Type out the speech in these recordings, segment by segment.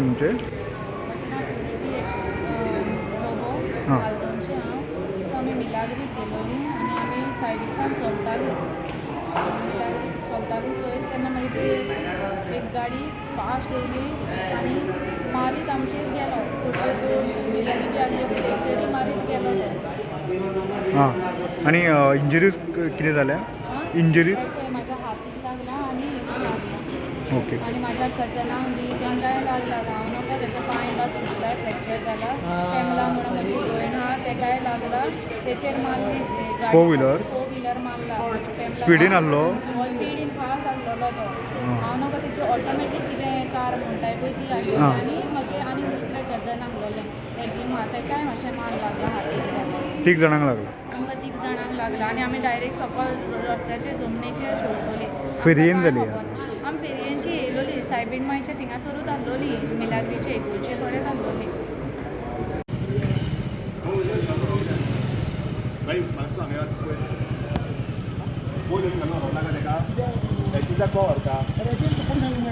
तुमचे? म्हजें नांव प्युरिटी लोबो. हां. कालदोनचें हांव. सो आमी मिलाग्रीक गेलोलीं आनी आमी सायडीसान चलतालीं, मिलाग्रीक चलतालीं चोयल तेन्ना मागीर ती एक गाडी फास्ट येयली आनी मारीत आमचेर गेलो. फुडल्यो दोन टू व्हिलरी बी आहल्यो पळय तेंचेरूय मारीत गेलो तो. हां, आनी इंजुरीज कितें जाल्या? आं? इंजुरीज? तेच म्हाज्या हातीक लागला आनी हिंगा लागला. ओके. आनी माझ्या कजनाक बी तेंकांय लागला. हांव नकळो, तेच्या पांय बा सुजलाय, फ्रॅक्चर जाला. पेमला म्हणून म्हजी भयण आहा, तेकाय लागला. तेचेर मारली ती गाडी. Four wheeler? Four wheeler मारला म्हज्या पेमला. स्पिडीन आहलो? हो, स्पिडीन फास्ट आहलोलो तो. हांव नकळो, तेची ऑटोमॅटीक कितें कार म्हणटाय पळय ती आहली. आनी म्हजे आनी दुसरे कजन आहलोले एगिमा, तेकाय मातशें मार लागला हातीक तेका. तीग जाणांक लागला? आमकां तीग जाणांक लागला आनी आमी डायरेक्ट सकल रस्त्याचेर जमनीचेर शेंवटली. फेरयेन जाली? आमी फेरयेनची येयलोली, सायबीण मायच्या थिंगासरूच आहलोली, मिलाग्रीचे एगोचे कडेन आहलोली. भाई, मातसो हांगा पळय, पोल घालून व्हरूंक नाका तेका. एक्युजाक को व्हरता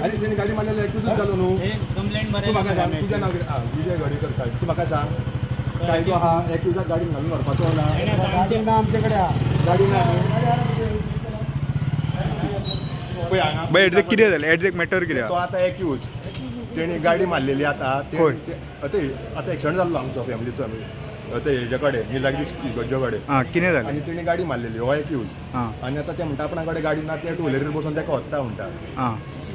आनी तेणी गाडी मारलेली एक्युजूच जालो न्हू. कंप्लेंट. तूं म्हाका सांग, तुजें नांव कितें? आं, विजय गडेकर साहेब, तूं म्हाका सांग, कायदो आहा, एक्युजाक गाडीन घालून व्हरपाचो ना? गाडी ना आमचे कडेन. गाडी ना न्हू? पळय हांगा. बट एडझॅक्ट कितें जालें? एडझॅक्ट मॅटर कितें तो आहा? आतां एक्यूज, तेणी गाडी मारलेली आतां. कोण? आतां आतां एक्सिडंट जाल्लो आमचो फॅमिलीचो, आमी आतां हेजे कडेन, मिलाग्रीस इगर्जे कडेन. आं, कितें जालें? आनी तेणी गाडी मारलेली, हो एक्यूज. आनी आतां ते म्हणटा आपणा कडेन गाडी ना, ते टू व्हिलरीर बसून तेका व्हरता म्हणटा. आं.